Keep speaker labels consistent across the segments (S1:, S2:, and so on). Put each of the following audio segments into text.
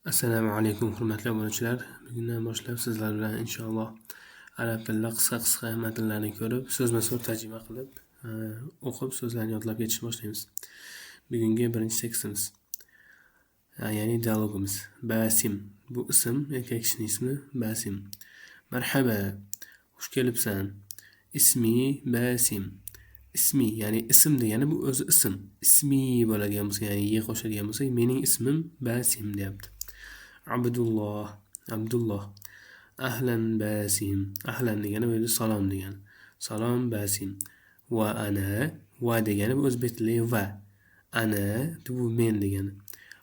S1: Assalomu alaykum, hurmatli obunachilar. Bugundan boshlab sizlar bilan inshaalloh arab tilida qisqa-qisqa matnlarni ko'rib, so'zma-so'z tarjima qilib, o'qib, so'zlarni yodlab ketishni boshlaymiz. Bugungi birinchi tekstimiz, ya'ni dialogimiz. Basim. Bu ism, erkak kishining ismi Basim. Marhaba, xush kelibsan. Ismi Basim. Ismi, ya'ni ism degani bu o'zi ism. Ismi bo'ladigan bo'lsa, ya'ni ye qo'shadigan bo'lsak, mening ismim Basim deyapti. Abdulloh, Abdulloh. Ahlan Basim. Ahlan degani bu yerda salom degani. Salom Basim. Va ana, va degani bu o'zbek tilidagi va. Ana bu men degani.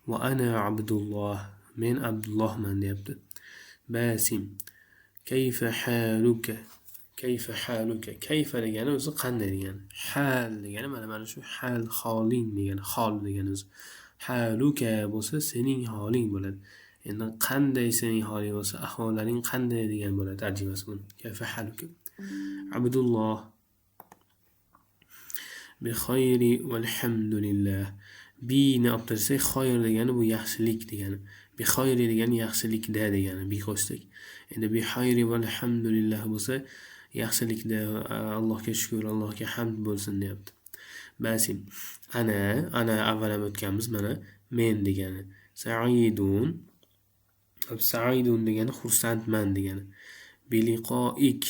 S1: Va ana Abdulloh. Men Abdullohman deyapti. Basim. Kayfa haluka? Kayfa haluka? Kayfa degani o'zi qanday degani. Hal degani mana shu hal, holing degani, hol degani o'zi. Haluka bo'lsa sening holing bo'ladi. Endi qanday sening holing bo'lsa, ahvollaring qanday degan bo'ladi tarjimasi buni. Kayfa haluka? Abdulloh. Bi xayri valhamdulillah. Bini olib tashlasak, xayr degani bu yaxshilik degani. Bi xayri degani yaxshilikda degani, bi qo'shsak. Endi bi xayri valhamdulillah bo'lsa, yaxshilikda, Allohga shukr, Allohga hamd bo'lsin deyapti. Basim. Ana, ana avval ham o'tganmiz mana men degani. Sa'idun. Sa'idun degani xursandman degani. Biliqoik.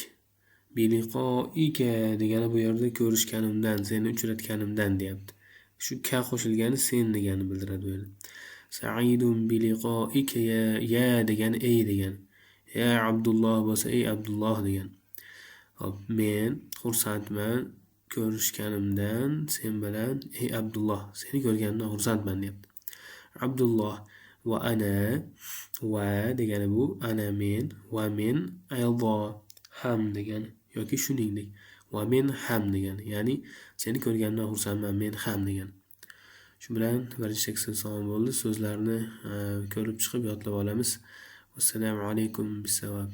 S1: Biliqoika degani bu yerda ko'rishganimdan, seni uchratganimdan deyapti. Shu ka qo'shilgani sen degani bildiradi bu yerda. Sa'idun biliqoika ya, ya degani ey degani. Ya Abdulloh bo'lsa ey Abdulloh degani. Hop, men xursandman ko'rishganimdan sen bilan ey Abdulloh, seni ko'rganimdan xursandman deyapti. Abdulloh va ana, va degani bu ana men, va men aydo ham degani yoki shuningdek va men ham degani, ya'ni seni ko'rganimdan xursandman men ham degani. Shu bilan birinchi tekstimiz tamom bo'ldi. So'zlarni ko'rib chiqib yodlab olamiz. Assalomu alaykum bisavob.